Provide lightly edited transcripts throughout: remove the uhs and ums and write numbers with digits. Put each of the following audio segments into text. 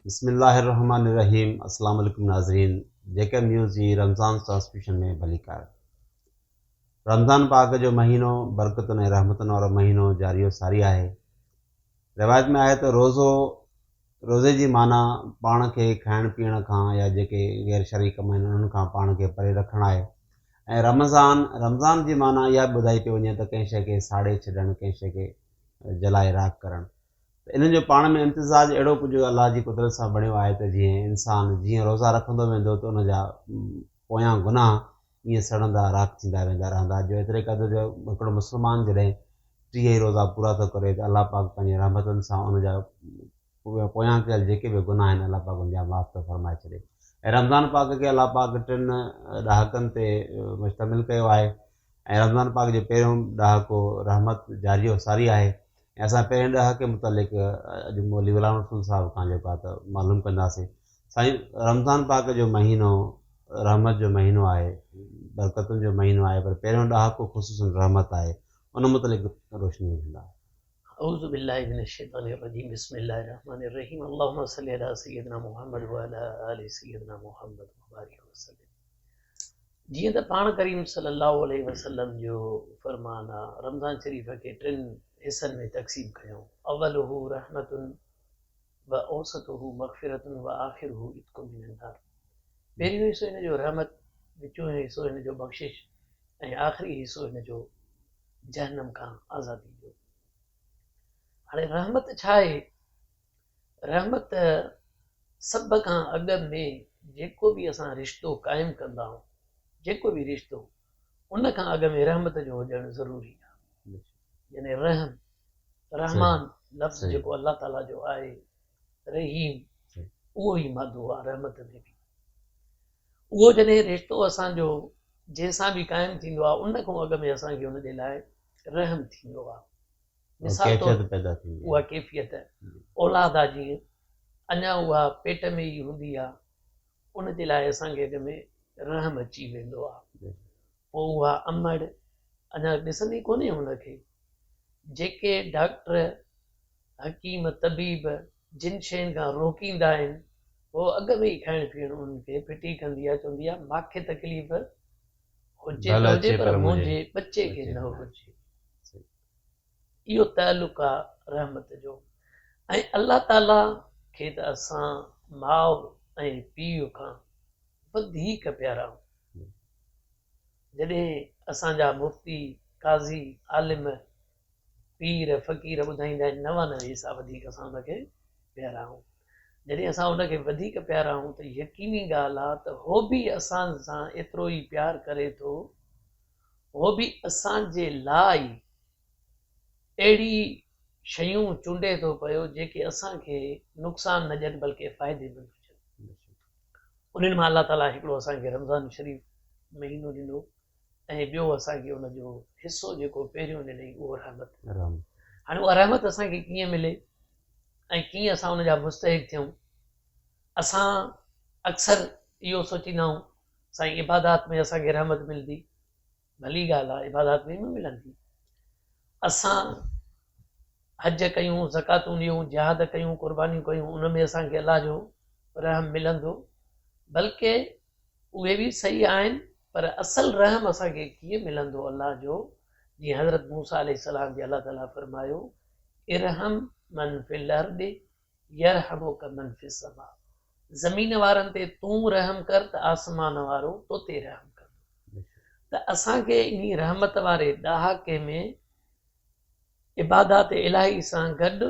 بسم الله الرحمن الرحيم السلام عليڪم ناظرين جيڪب نيوز جي رمضان ٽرانسميشن ۾ ڀليڪار رمضان پاڪ جو مهينو برڪتن ۽ رحمتن وارو مهينو جاري و ساري آهي روايت ۾ آهي ته روزو روزي جي معنيٰ پاڻ کي کائڻ پيئڻ کان يا جيڪي غير شرعي ڪم آهن انهن کان پاڻ کي پري رکڻ آهي ۽ رمضان رمضان جي معنيٰ اها ٻڌائي پئي وڃي ته ڪنهن شيء کي ساڙي ڇڏڻ ڪنهن شيء کي جلائي راک ڪرڻ ته انهن جو پاڻ ۾ امتزاج اهڙو ڪجهه الله جي قدرت سان بڻيو آهي ته جيئن انسان جيئن روزا رکندو ويندو ته ان جا پويان گناهه ائين سڙندا راک ٿيندا ويندا رهندا جو ايتري قدر جو هڪڙو مسلمان جڏهن 30 ئي روزا پورا ٿو ڪري ته الله پاڪ پنهنجي رحمتن سان ان جا پويان ڪيل جيڪي به گناهه آهن الله پاڪ ان جا معاف ٿو فرمائي ڇڏي ۽ رمضان پاڪ کي الله پاڪ ٽن ڏهاڪن تي مشتمل ڪيو آهي ۽ رمضان پاڪ جو پهريون ڏهاڪو رحمت جاري و ساري آهي ۽ اسان پهرين ڏهاڪي متعلق اڄ مولوي غلام رسول صاحب کان جيڪو آهي ته معلوم ڪنداسين. سائين رمضان پاڪ جو مهينو رحمت جو مهينو آهي، برڪتن جو مهينو آهي پر پهريون ڏهاڪو خصوصاً رحمت آهي ان متعلق روشني وجهندا. اعوذ بالله من الشيطان الرجيم بسم الله الرحمن الرحيم اللهم صل علي سيدنا محمد وعلي آل سيدنا محمد وبارك وسلم. جيئن ته پاڻ ڪريم صلي الله عليه وسلم جو فرمان آ، رمضان شريف کي ٽن حصن ۾ تقسيم ڪيائون، اوله رحمة و اوسطه مغفرة و آخره عتق من النار پهريون حصو هن جو رحمت، وچون حصو هن جو بخشش ۽ آخري حصو هن جو جهنم کان آزادي جو. هاڻي رحمت ڇا آهي؟ رحمت سڀ کان اڳ ۾ جيڪو به اسان رشتو قائم ڪندا آهيون، جيڪو به رشتو، ان کان اڳ ۾ رحمت جو هجڻ ضروري آهي. يعني رحم، رحمان لفظ جيڪو الله تعاليٰ جو آهي، رحيم، اهو ئي مادو آهي رحمت ۾ به. اهو جڏهن رشتو اسان جو جنهن سان به قائم ٿيندو آهي، ان کان اڳ ۾ اسان کي ان جي لاء رحم ٿيندو آهي. مثال طور اها ڪيفيت اولاد آ جيئن اڃا اها پيٽ ۾ ئي هوندي آ ان جي لاء اسان کي اڳ ۾ رحم اچي ويندو آ پوء اها امڙ اڃا ڏسندي ڪونهي ان کي جيڪي ڊاڪٽر حڪيم طبيب جن شين کان روڪيندا آهن هو اڳ ۾ ئي کائڻ پيئڻ انهن کي ڦٽي ڪندي آ چوندي آ ماکي تڪليف هجي ته هجي پر منهنجي ٻچي کي نه هجي. اهو تعلق آ رحمت جو ۽ الله تعالي کي ته اسان ماء ۽ پيء کان وڌيڪ پيارا آهيون. جڏهن اسان جا مفتي، قاضي، عالم، پير، فقير ٻڌائيندا آهن 99 حصا وڌيڪ اسان ان کي پيارا آهيون. جڏهن اسان ان کي وڌيڪ پيارا آهيون ته يقيني ڳالهه آ ته هو به اسان سان ايترو ئي پيار ڪري ٿو هو به اسان جي لاء ئي اهڙي شيون چونڊي ٿو پيو جيڪي اسان کي نقصان نه ڏين بلڪه فائديمند هجن. انهن مان الله تعاليٰ هڪڙو اسان کي رمضان شريف مهينو ڏنو ۽ ٻيو اسان کي ان جو حصو جيڪو پهريون ڏنائين اهو رحمت. هاڻي اها رحمت اسان کي ڪيئن ملي ۽ ڪيئن اسان ان جا مستحق ٿيون؟ اسان اڪثر اهو سوچيندا آهيون سائين عبادات ۾ اسان کي رحمت ملندي، ڀلي ڳالهه آهي عبادات ۾ به ملندي. اسان حج ڪيون، زڪواتون ڏيون، جهاد ڪيون، قربانيون ڪيون، ان ۾ اسان کي الله جو رحم ملندو، بلڪه اهي به صحيح آهن پر اصل رحم اسان کي ڪيئن ملندو الله جو، جيئن حضرت موسيٰ عليه السلام کي الله تعاليٰ فرمايو، ارحم من في الارض يرحمک من في السماء زمين وارن تي تون رحم ڪر ته آسمان وارو تو تي رحم ڪندو. ته اسان کي انهي رحمت واري ڏهاڪي ۾ عبادات الاهي سان گڏ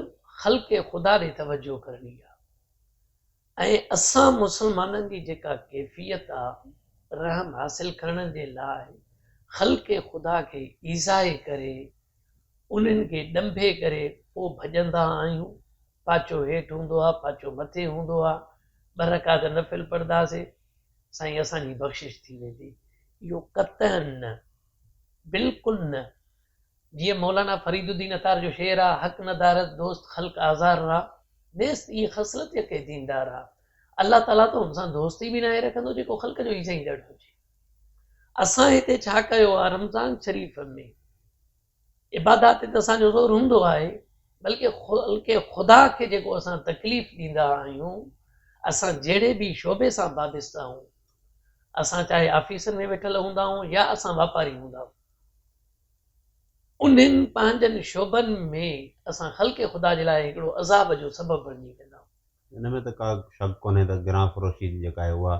خلق خدا ڏي توجه ڪرڻي آ ۽ اسان مسلمانن جي جيڪا ڪيفيت آ رحم حاصل ڪرڻ جي لاء خلق خدا کي ايذائي ڪري انهن کي ڏنڀي ڪري پوء ڀڄندا آهيون. پاچو هيٺ هوندو آ، پاچو مٿي هوندو آ. ٻه رڪعت نفل پڙهنداسي، سائين اسان جي بخشش ٿي ويندي. اهو قطعاً نه، بلڪل نه. جيئن مولانا فريد الدين عطار جو شعر آ، حق ندارد دوست خلق آزار را، نيست اي خصلت يڪ ديندار را. الله تعاليٰ ته ان سان دوستي به ناهي رکندو جيڪو خلق جو ايذائيندڙ هجي. اسان هتي ڇا ڪيو آ رمضان شريف ۾ عبادات تي ته اسان جو زور هوندو آهي بلڪه خلق خدا کي جيڪو اسان تڪليف ڏيندا آهيون اسان جهڙي به شعبي سان وابسته آهيون، اسان چاهي آفيسن ۾ ويٺل هوندا آهيون يا اسان واپاري هوندا آهيون، انهن پنهنجن شعبن ۾ اسان خلق خدا جي لاء هڪڙو عذاب جو سبب بڻجي ويندا آهيون. ان ۾ ته ڪا شڪ ڪونهي ته گران فروشي جيڪا آهي اها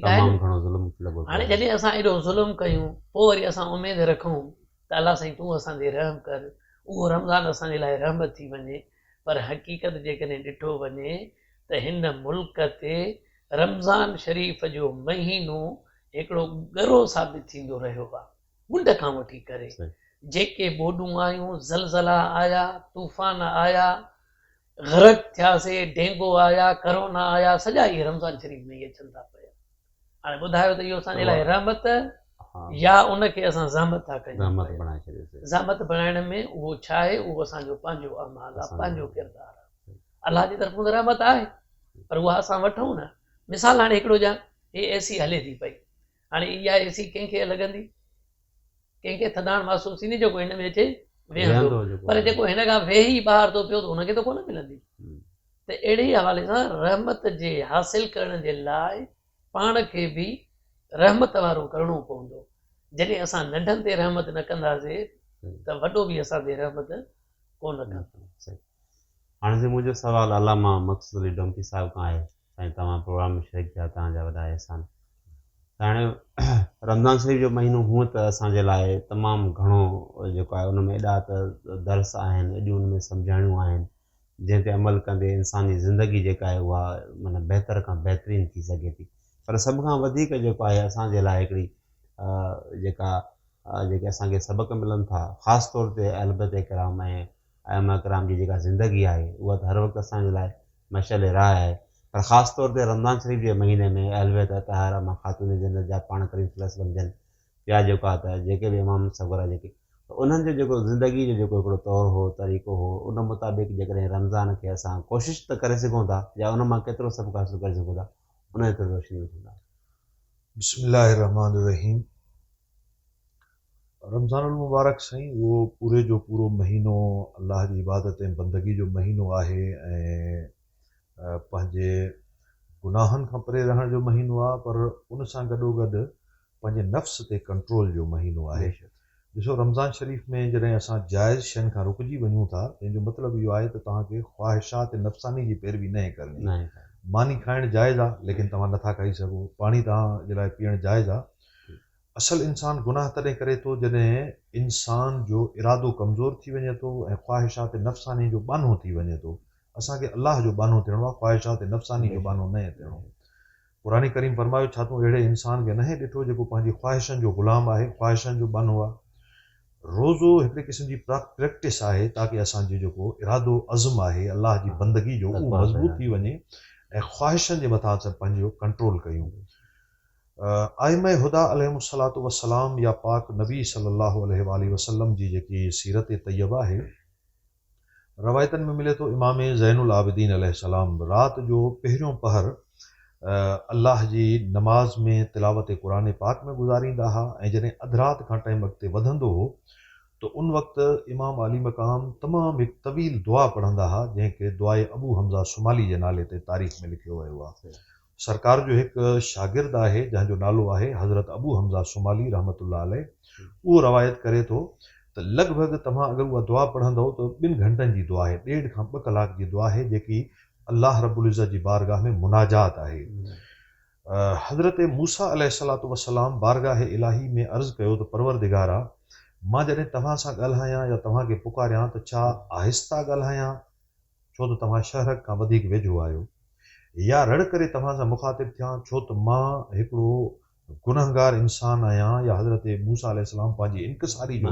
تمام گهڻو ظلم لڳو پيو هاڻي آهي. جڏهن اسان ايڏو ظلم ڪيون پوء وري اسان اميد رکون ته الله سائين تون اسان تي رحم ڪر اهو رمضان اسان جي لاء رحمت ٿي وڃي پر حقيقت جيڪڏهن ڏٺو وڃي ته هن ملڪ تي رمضان شريف جو مهينو هڪڙو ڳرو ثابت ٿيندو رهيو آهي منڍ کان وٺي ڪري جيڪي ٻوڏون آيون زلزلا آيا طوفان آيا غرق ٿياسي، ڊينگو آيا، ڪرونا آيا، سڄا اهي رمضان شريف ۾ ئي اچن ٿا پيا. هاڻي ٻڌايو ته اهو اسان جي لاء رحمت يا ان کي اسان زحمت ٿا ڪيون پيا. زحمت بڻائڻ ۾ اهو ڇا آهي، اهو اسان جو پنهنجو اعمال آهي، پنهنجو ڪردار آهي. الله جي طرفون ته رحمت آهي پر اها اسان وٺون نه. مثال هاڻي هڪڙو ڏيان، هي اي سي هلي ٿي پئي، هاڻي اها اي سي ڪنهن کي لڳندي؟ ڪنهن کي ٿڌاڻ محسوس ٿيندي جيڪو هن ۾ اچي ويهندو پر جيڪو هن کان ويهي ٻاهر ٿو پيو ته هن کي ته ڪونه ملندي ته اهڙي حوالي سان رحمت جي حاصل ڪرڻ جي لاء پاڻ کي به رحمت وارو ڪرڻو پوندو جڏهن اسان ننڍن تي رحمت نه ڪنداسي ته وڏو به اسان تي رحمت ڪونه ڪندو. هاڻي سائين منهنجو سوال علامه مقصود علي ڊومڪي صاحب کان آهي سائين توهان پروگرام ۾ شريڪ ٿيا توهان جا وڏا احسان. سائين رمضان شريف جو مهينو هونء ته اسان جي لاء تمام گهڻو جيڪو آهي ان ۾ ايڏا ته درس آهن ايڏيون ان ۾ سمجهاڻيون آهن جنهن تي عمل ڪندي انسان جي زندگي جيڪا آهي اها معنيٰ بهتر کان بهترين ٿي سگهي ٿي پر سڀ کان وڌيڪ جيڪو آهي اسان جي لاء هڪڙي جيڪا جيڪي اسان کي سبق ملن ٿا خاص طور تي اهل بيت ڪرام ۽ ائمه ڪرام جي جيڪا زندگي آهي اها ته هر وقت اسان جي لاء مشعل راهه آهي پر خاص طور تي رمضان شريف جي مهيني ۾ اهل بيت اطهار اما خاتون جنت جا پاڻ ڪريم صلي الله عليه وسلم جن ٻيا جيڪو آهي ته جيڪي به امام سڳورا جيڪي ته انهن جو جيڪو زندگي جو جيڪو هڪڙو طور هو طريقو هو ان مطابق جيڪڏهن رمضان کي اسان ڪوشش ته ڪري سگهون ٿا يا ان مان ڪيترو سبق حاصل ڪري سگهون ٿا ان تي ٿوري روشني وجهندا. بسم الله الرحمٰن الرحيم رمضان المبارڪ سائين اهو پوري جو پورو مهينو الله جي عبادت ۽ بندگي جو مهينو آهي ۽ پنهنجي گناهن کان پري رهڻ جو مهينو آهي پر ان سان گڏو گڏ پنهنجي نفس تي ڪنٽرول جو مهينو آهي ڏسو رمضان شريف ۾ جڏهن اسان جائز شين کان رڪجي وڃون ٿا تنهن جو مطلب اهو آهي ته توهان کي خواهشات نفساني جي پيروي ناهي ڪرڻي ماني کائڻ جائز آهي ليڪن توهان نٿا کائي سگهو پاڻي توهان جي لاء پيئڻ جائز آهي اصل انسان گناهه تڏهن ڪري ٿو جڏهن انسان جو ارادو ڪمزور ٿي وڃي ٿو ۽ خواهشات نفساني جو ٻانهو ٿي وڃي ٿو. اسان کي الله جو ٻانهو ٿيڻو آهي، خواهشات نفساني جو ٻانهو ناهي ٿيڻو. قرآن ڪريم فرمايو، ڇا تون اهڙي انسان کي ناهي ڏٺو جيڪو پنهنجي خواهشن جو غلام آهي، خواهشن جو ٻانهو آهي. روزو هڪڙي قسم جي پريڪٽس آهي تاڪه اسان جو جيڪو ارادو عزم آهي الله جي بندگي جو اهو مضبوط ٿي وڃي ۽ خواهشن جي مٿان اسان پنهنجو ڪنٽرول ڪيون. ائمه هديٰ عليهم الصلوة والسلام يا پاڪ نبي صلي الله عليه واٰله وسلم جي جيڪي سيرت طيبه آهي، روايتن ۾ ملي ٿو امام زين العابدين عليه السلام رات جو پهريون پهر الله جي نماز ۾ تلاوت قرآن پاڪ ۾ گذاريندا ها ۽ جڏهن اڌ رات کان ٽائيم اڳتي وڌندو هو ته ان وقت امام عالي مقام تمام هڪ طويل دعا پڙهندا ها جنهن کي دعاء ابو حمزه صومالي جي نالي تي تاريخ ۾ لکيو ويو آهي. سرڪار جو هڪ شاگرد آهي جنهن جو نالو آهي حضرت ابو حمزه صومالي رحمة الله عليه اهو روايت ڪري ٿو ته لڳ ڀڳ توهان اگر اها دعا پڙهندؤ ته ٻن گهنٽن جي دعا آهي ڏيڍ کان ٻه ڪلاڪ جي دعا آهي جيڪي الله رب العزت جي بارگاهه ۾ مناجات آهي حضرت موسيٰ عليه الصلوة والسلام بارگاهه الاهي ۾ عرض ڪيو ته پروردگارا مان جڏهن توهان سان ڳالهايان يا توهان کي پڪاريان ته ڇا آهسته ڳالهايان ڇو ته توهان شهرڪ کان وڌيڪ ويجهو آهيو، يا رڙ ڪري توهان سان مخاطب ٿيان، ڇو ته مان هڪڙو گنهگار انسان آهيان يا حضرت موسيٰ عليه السلام پنهنجي انڪساري جو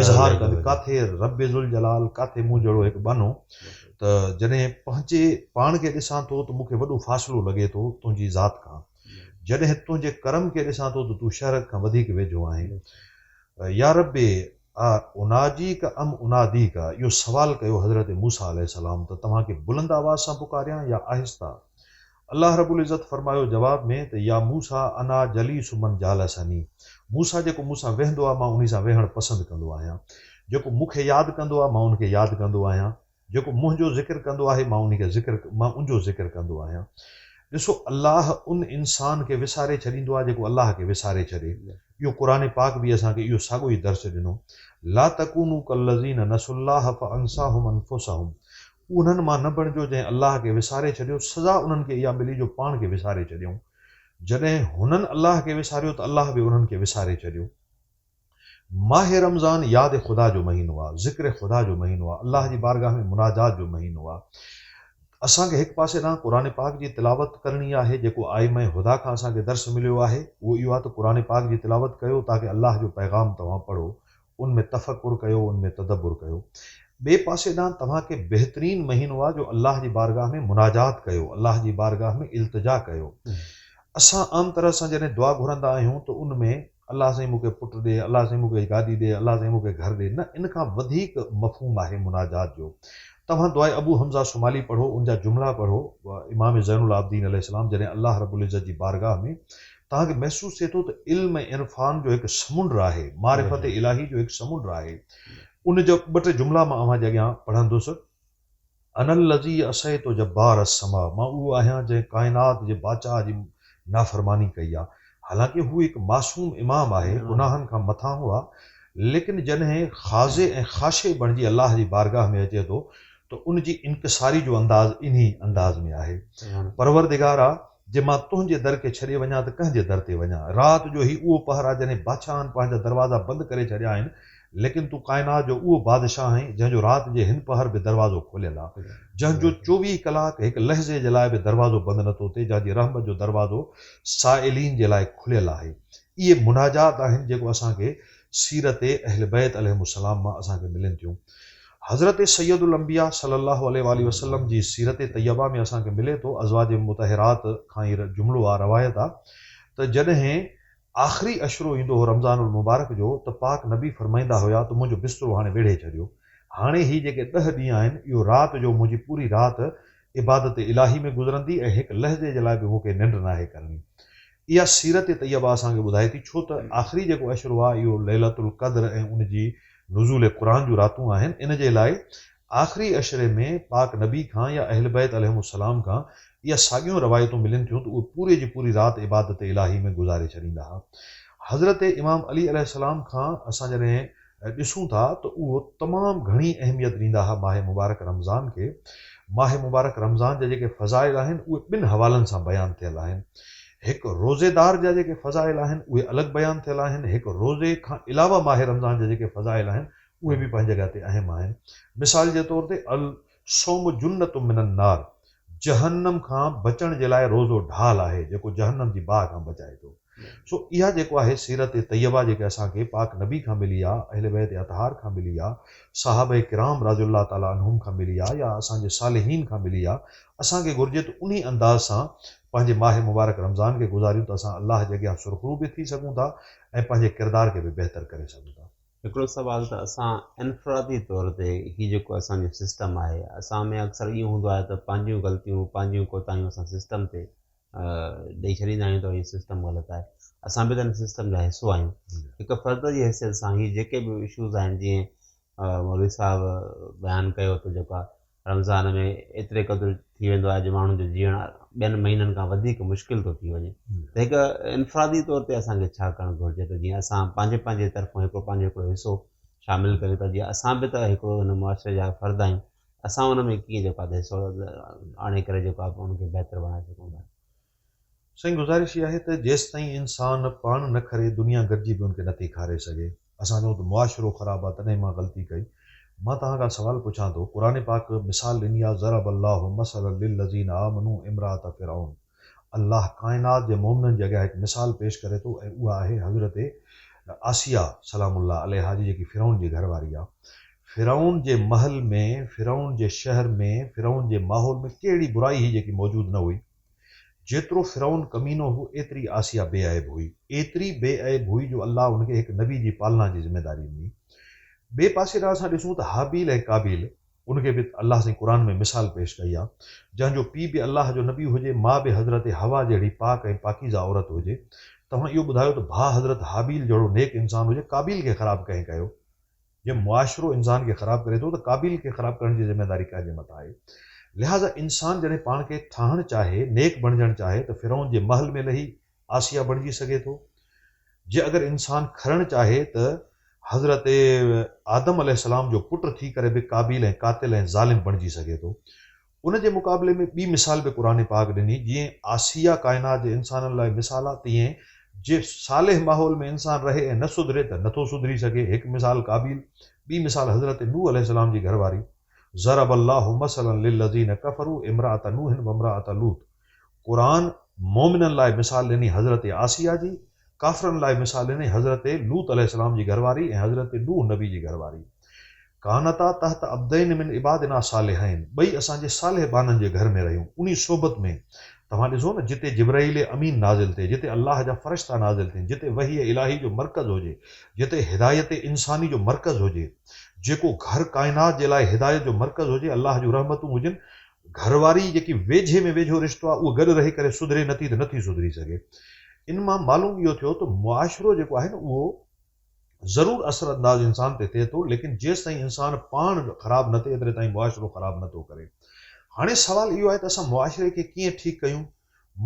اظهار ڪندي، ڪاٿي رب ذوالجلال، ڪاٿي مون جهڙو هڪ ٻانهو، ته جڏهن پنهنجي پاڻ کي ڏسان ٿو ته مون کي وڏو فاصلو لڳي ٿو تنهنجي ذات کان، جڏهن تنهنجي ڪرم کي ڏسان ٿو ته تون شهرڪ کان وڌيڪ ويجهو آهين. يا رب! اناجيڪ ام اناديڪ، اهو سوال ڪيو حضرت موسيٰ عليه السلام ته توهان کي بلند آواز سان پڪاريان يا آهسته؟ الله رب العزت فرمايو جواب ۾ ته يا موسيٰ انا جليس من جالسني، موسيٰ جيڪو مون سان ويهندو آهي مان انهي سان ويهڻ پسند ڪندو آهيان، جيڪو مون کي ياد ڪندو آهي مان ان کي ياد ڪندو آهيان، جيڪو منهنجو ذڪر ڪندو آهي مان انهي کي ذڪر مان انجو ذڪر ڪندو آهيان. ڏسو الله ان انسان کي وساري ڇڏيندو آهي جيڪو الله کي وساري ڇڏي. اهو قرآن پاڪ به اسان کي اهو ساڳيو ئي درس ڏنو. لا تڪونوا ڪالذين نسوا الله فانساهم انفسهم انهن مان نه بڻجو جنهن الله کي وساري ڇڏيو، سزا انهن کي اها ملي جو پاڻ کي وساري ڇڏيائون. جڏهن هنن الله کي وساريو ته الله به انهن کي وساري ڇڏيو. ماهه رمضان ياد خدا جو مهينو آ، ذڪر خدا جو مهينو آ، الله جي بارگاهه ۾ مناجات جو مهينو آ. اسان کي هڪ پاسي ڏانهن قرآن پاڪ جي تلاوت ڪرڻي آهي، جيڪو آئمه هديٰ کان اسان کي درس مليو آهي، اهو اهو آ ته قرآن پاڪ جي تلاوت ڪيو تاڪه الله جو پيغام توهان پڙهو، ان ۾ تفڪر ڪيو، ان ۾ تدبر ڪيو. ٻئي پاسي ڏانهن توهان کي بهترين مهينو آ جو الله جي بارگاهه ۾ مناجات ڪيو، الله جي بارگاهه ۾ التجا ڪيو. اسان عام طرح سان جڏهن دعا گهرندا آهيون ته ان ۾ الله سائين مون کي پٽ ڏي، الله سائين مون کي گاڏي ڏي، الله سائين مون کي گهر ڏي، نه ان کان وڌيڪ مفهوم آهي مناجات جو. توهان دعاء ابو حمزه صومالي پڙهو، ان جا جملا پڙهو، امام زين العابدين عليه السلام جڏهن الله رب العزت جي بارگاهه ۾ توهان کي محسوس ٿئي ٿو ته علم ۽ عرفان جو هڪ سمنڊ آهي، معرفت الاهي جو هڪ سمنڊ آهي. ان جا ٻه ٽي جملا مان اوهان جي اڳيان پڙهندس. انا الذي عصيت جبار السماء مان اهو آهيان جنهن ڪائنات جي بادشاهه جي نافرماني ڪئي آهي. حالانڪه هو هڪ معصوم امام آهي، گناهن کان مٿانهون آهي، ليڪن جڏهن خاضع ۽ خاشع بڻجي الله جي بارگاهه ۾ اچي ٿو ته ان جي انڪساري جو انداز انهي انداز ۾ آهي. پروردگارا! جي مان تنهنجي در کي ڇڏي وڃان ته ڪنهن جي در تي وڃان؟ رات جو هي اهو پهر آهي جڏهن بادشاهن پنهنجا دروازا بند ڪري ڇڏيا آهن، ليڪن تون ڪائنات جو اهو بادشاهه آهين جنهن جو رات جي هن پهر به دروازو کليل آهي، جنهن جو 24 ڪلاڪ هڪ لحظي جي لاء به دروازو بند نٿو ٿئي، جنهن جي رحمت جو دروازو سائلين جي لاء کليل آهي. اهي مناجات آهن جيڪو اسان کي سيرت اهل بيت عليهم السلام مان اسان کي ملن ٿيون. حضرت سيد الانبياء صلي الله عليه واٰله وسلم جي سيرت طيبه ۾ اسان کي ملي ٿو، ازواج مطهرات کان هي جملو آ، روايت آ، ته جڏهن آخري عشرو ايندو هو رمضان المبارڪ جو ته پاڪ نبي فرمائيندا هيا ته منهنجو بسترو هاڻي ويڙهي ڇڏيو، هاڻي هي جيڪي ڏهه ڏينهن آهن اهو رات جو منهنجي پوري رات عبادت الاهي ۾ گذرندي ۽ هڪ لحظي جي لاء به مون کي ننڊ ناهي ڪرڻي. اها سيرت طيبه اسان کي ٻڌائي ٿي ڇو ته آخري جيڪو عشرو آهي اهو ليلة القدر ۽ ان جي نزول قرآن جون راتون آهن ان جي لاء آخري عشري ۾ پاڪ نبي کان يا اهل بيت عليهم السلام کان اها ساڳيون روايتون ملن ٿيون ته اهي پوري جي پوري رات عبادت الاهي ۾ گذاري ڇڏيندا ها. حضرت امام علي عليه السلام کان اسان جڏهن ڏسون ٿا ته اهو تمام گهڻي اهميت ڏيندا ها ماهه مبارڪ رمضان کي. ماهه مبارڪ رمضان جا جيڪي فضائل آهن اهي ٻن حوالن سان بيان ٿيل آهن. هڪ روزيدار جا جيڪي فضائل آهن اهي الڳ بيان ٿيل آهن، هڪ روزي کان علاوه ماهه رمضان جا جيڪي فضائل آهن اهي به پنهنجي جڳهه تي اهم آهن. مثال جي طور تي الصوم جنة من النار جهنم کان بچڻ جي لاء روزو ڍال آهي جيڪو جهنم جي باهه کان بچائي ٿو. سو اها جيڪو آهي سيرت طيبه جيڪي اسان کي پاڪ نبي کان ملي آ، اهل بيت اطهار کان ملي آ، صحابه ڪرام رضي الله تعالٰي عنهم کان ملي آ يا اسان جي صالحين کان ملي آ، اسان کي گهرجي ته انهي انداز سان پنهنجي ماهه مبارڪ رمضان کي گذاريون ته اسان الله جي اڳيان سرخرو به ٿي سگهون ٿا ۽ پنهنجي ڪردار کي به بهتر ڪري سگهون ٿا. هڪڙو سوال ته اسان انفرادي طور تي هي جيڪو اسان جو سسٽم آهي اسان ۾ اڪثر ايئن هوندو آهي ته پنهنجيون غلطيون پنهنجيون ڪوتاهيون اسان سسٽم تي ڏئي ڇڏيندا آهيون ته هي سسٽم غلط آهي اسان به ته هن سسٽم جا حصو آهيون هڪ فرد جي حيثيت سان هي جيڪي به اشوز آهن جيئن مولوي صاحب بيان ڪيو ته جيڪو آهي رمضان ۾ ايتري قدر ٿي ويندو آهي جو ماڻهن جو جيئڻ ٻين مهينن کان وڌيڪ مشڪل ٿو ٿي وڃي ته هڪ انفرادي طور تي اسان کي ڇا ڪرڻ گهرجي ته جيئن اسان پنهنجي پنهنجي طرفون هڪڙو پنهنجو هڪڙو حصو شامل ڪريون ته جيئن اسان به ته هڪڙو هن معاشري جا فرد آهيون اسان ان ۾ ڪيئن جيڪو آهي حصو آڻي ڪري جيڪو آهي ان کي بهتر بڻائي سگهون ٿا. سائين گذارش اها آهي ته جيستائين انسان پاڻ نه کري دنيا گڏجي به ان کي نٿي کاري سگهي. اسان چئون ته معاشرو خراب آهي تڏهن مان غلطي ڪئي. مان توهان کان سوال پڇان ٿو قرآن پاڪ مثال ڏني آهي ضرب الله مثلا للذين آمنوا امرات فرعون الله ڪائنات جي مؤمنن جي اڳيان هڪ مثال پيش ڪري ٿو ۽ اها آهي حضرت آسيه سلام الله عليها جي جيڪي فرعون جي گهر واري آهي. فرعون جي محل ۾، فرعون جي شهر ۾، فرعون جي ماحول ۾ ڪهڙي برائي هئي جيڪي موجود نه هئي. جيترو فرعون ڪمينو هو ايتري آسيه بي عيب هئي. ايتري بي عيب هئي جو الله ان کي هڪ نبي جي پالنا جي ذميداري ڏني. ٻئي پاسي ڏانهن اسان ڏسون ته هابيل ۽ قابيل ان کي به الله سائين قرآن ۾ مثال پيش ڪئي آهي، جنهن جو پيء به الله جو نبي هجي، ماء به حضرت حوا جهڙي پاڪ ۽ پاڪيزه عورت هجي. توهان اهو ٻڌايو ته ڀاء حضرت هابيل جهڙو نيڪ انسان هجي، قابيل کي خراب ڪنهن ڪيو؟ جي معاشرو انسان کي خراب ڪري ٿو ته قابيل کي خراب ڪرڻ جي ذميواري ڪنهن جي مٿان آهي؟ لهٰذا انسان جڏهن پاڻ کي ٺاهڻ چاهي، نيڪ بڻجڻ چاهي ته فرعون جي محل ۾ لهي آسيه بڻجي سگهي ٿو. جي اگر انسان کرڻ چاهي ته حضرت آدم عليه السلام جو پٽ ٿي ڪري به قابيل ۽ قاتل ۽ ظالم بڻجي سگهي ٿو. ان جي مقابلي ۾ ٻي مثال به قرآن پاڪ ڏني، جيئن آسيه ڪائنات جي انسانن لاء مثال آ تيئن جي صالح ماحول ۾ انسان رهي ۽ نه سڌري ته نه ٿو سڌري سگهي. هڪ مثال قابيل، ٻي مثال حضرت نوح عليه السلام جي گهر واري. ضرب الله مثلا للذين ڪفروا امرأة نوح وامرأة لوط قرآن مؤمنن لاء مثال ڏني حضرت آسيه جي، ڪافرن لاء مثال ڏني حضرت لوط عليه السلام جي گهرواري ۽ حضرت نوح نبي جي گهرواري. ڪانتا تحت عبدين من عبادنا صالحين ٻئي اسان جي صالح ٻانهن جي گهر ۾ رهيون انهي صحبت ۾ توهان ڏسو نه جتي جبرائيل امين نازل ٿئي جتي الله جا فرشتا نازل ٿين جتي وحي الاهي جو مرڪز هجي جتي هدايت انساني جو مرڪز هجي جيڪو گهر ڪائنات جي لاء هدايت جو مرڪز هجي، الله جون رحمتون هجن، گهر واري جيڪي ويجهي ۾ ويجهو رشتو آهي اهو گڏ رهي ڪري سڌري نٿي ته نٿي سڌري سگهي. ان مان معلوم اهو ٿيو ته معاشرو جيڪو آهي نه اهو ضرور اثر انداز انسان تي ٿئي ٿو ليڪن جيستائين انسان پاڻ خراب نه ٿئي ايتري تائين معاشرو خراب نٿو ڪري. هاڻي سوال اهو آهي ته اسان معاشري کي ڪيئن ٺيڪ ڪيون؟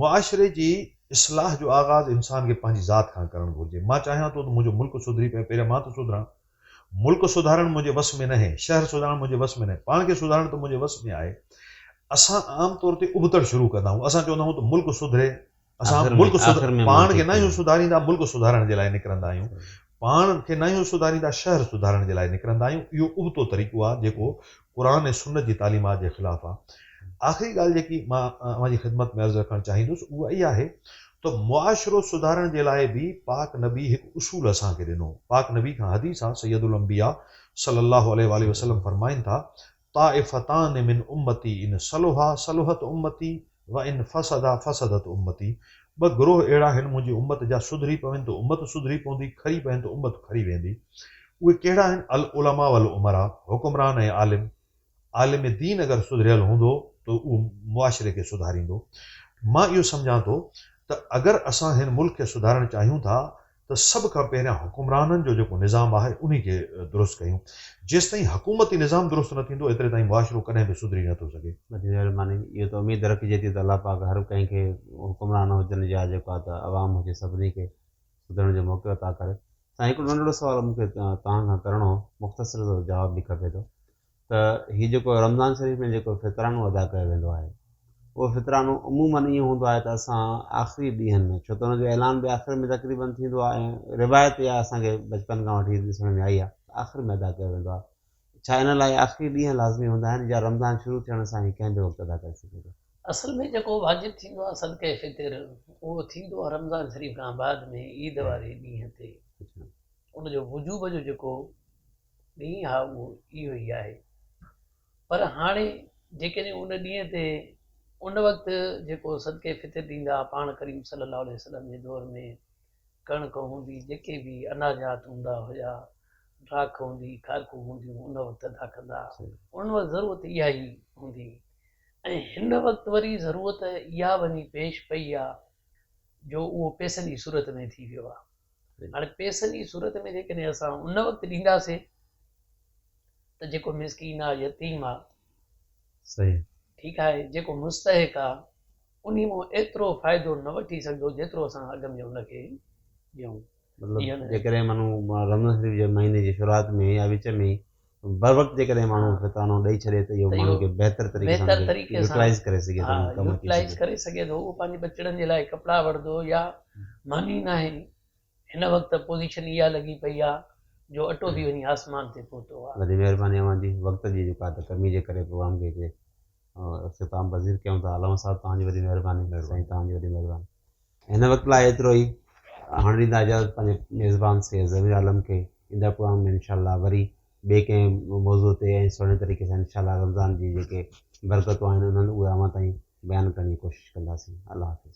معاشري جي اصلاح جو آغاز انسان کي پنهنجي ذات کان ڪرڻ گهرجي. مان چاهيان ٿو ته منهنجو ملڪ سڌري پئي پهريان مان ته سڌران. ملڪ سڌارڻ منهنجي وس ۾ ناهي، شهر سڌارڻ منهنجي وس ۾ ناهي، پاڻ کي سڌارڻ ته منهنجي وس ۾ آهي. اسان عام طور تي ابتڙ شروع ڪندا آهيون. اسان چوندا آهيون ته ملڪ سڌري، اسان ملڪ پاڻ کي ناهيون سڌاريندا، ملڪ سڌارڻ جي لاء نڪرندا آهيون. پاڻ کي ناهيون سڌاريندا، شهر سڌارڻ جي لاء نڪرندا آهيون. اهو ابتو طريقو آهي جيڪو قرآن ۽ سنت جي تعليمات جي خلاف آهي. آخري ڳالهه جيڪي مان اوهان جي خدمت ۾ عرض رکڻ چاهيندس اها اها آهي ته معاشرو سڌارڻ جي لاء به پاڪ نبي هڪ اصول اسان کي ڏنو. پاڪ نبي کان حديث آ سيد الانبياء صلي الله عليه واٰله وسلم فرمائن ٿا، طائفتان من امتي ان صلحا صلحت امتي وان فسدا فسدت امتي ٻه گروهه اهڙا آهن منهنجي امت جا سڌري پون ته امت سڌري پوندي کري پون ته امت کري ويندي. اهي ڪهڙا آهن العلماء والامراء حڪمران ۽ عالم. عالم دين اگر سڌريل هوندو ته اهو معاشري کي سڌاريندو. مان اهو سمجهان ٿو ته اگر اسان هن ملڪ کي سڌارڻ چاهيون ٿا ته سڀ کان پهريان حڪمرانن جو جيڪو نظام آهي انهي کي درست ڪيون. جيستائين حڪومتي نظام درست نه ٿيندو ايتري تائين معاشرو ڪڏهن به سڌري نه ٿو سگهي. وڏي مهرباني. اهو ته اميد رکجي ٿي ته الله پاڪ هر ڪنهن کي حڪمران هجن يا جيڪو آهي ته عوام هجي سڀني کي سڌرڻ جو موقعو عطا ڪري. سائين هڪڙو ننڍڙو سوال مون کي توهان کان ڪرڻو هو مختصر سو جواب به کپي ٿو ته هي جيڪو رمضان شريف ۾ جيڪو فطرانو ادا ڪيو ويندو آهي اهو فطرانو عموماً ائين هوندو آهي ته اسان آخري ڏينهن ۾ ڇو ته ان جو اعلان به آخر ۾ تقريباً ٿيندو آهي ۽ روايت اها اسان کي بچپن کان وٺي ڏسڻ ۾ آئي آهي آخر ۾ ادا ڪيو ويندو آهي ڇا ان لاء آخري ڏينهن لازمي هوندا آهن يا رمضان شروع ٿيڻ سان ئي ڪنهن به وقت ادا ڪري سگهجي ٿو؟ اصل ۾ جيڪو واجب ٿيندو آهي صدقه فطر اهو ٿيندو آهي رمضان شريف کان بعد ۾ عيد واري ڏينهن تي ان جو وجوب جو جيڪو ڏينهن آهي اهو اهو ئي آهي پر هاڻي جيڪڏهن ان ڏينهن تي ان وقت جيڪو صدقه فطر ڏيندا پاڻ ڪريم صلي الله عليه وسلم جي دور ۾ ڪڻڪ هوندي جيڪي به اناجات هوندا هيا ڊاک هوندي کارڪون هونديون ان وقت ادا ڪندا ان وقت ضرورت اها ئي هوندي ۽ هن وقت وري ضرورت اها وڃي پيش پئي آ جو اهو پئسن جي صورت ۾ ٿي ويو آ. هاڻي پئسن جي صورت ۾ جيڪڏهن اسان ان وقت ڏينداسين ته جيڪو مسڪين آ يتيم آ صحيح ٺيڪ آهي جيڪو مستحق آ انهي مان ايترو فائدو نه وٺي سگهندو جيترو اسان اڳ ۾ ان کي ڏيون. مطلب جيڪڏهن ماڻهو رمضان شريف جي مهيني جي شروعات ۾ يا وچ ۾ بروقت جيڪڏهن ماڻهو فطرانو ڏئي ڇڏي ته اهو ماڻهو کي بهتر طريقي سان يوٽلائيز ڪري سگهي ٿو ڪم اچي يوٽلائيز ڪري سگهي ٿو اهو پنهنجي ٻچڙن جي لاء ڪپڙا وٺندو يا ماني ناهي هن وقت پوزيشن اها لڳي پئي آ جو اٽو به وڃي آسمان تي پهتو آ. وڏي مهرباني اوهان جي وقت جي جيڪا ته ڪمي جي ڪري پروگرام کي هتي اختتام پذير ڪيون ٿا علامه صاحب توهان جي وڏي مهرباني سائين توهان جي وڏي مهرباني هن وقت لاء ايترو ئي. هاڻ ڏيندا اجازت پنهنجي ميزبان سيد ضمير عالم کي. ايندڙ پروگرام ۾ انشاء الله وري ٻئي ڪنهن موضوع تي ۽ سهڻي طريقي سان انشاء الله رمضان جي جيڪي برڪتون آهن انهن اهي اوهان تائين بيان ڪرڻ جي ڪوشش ڪنداسين. الله حافظ.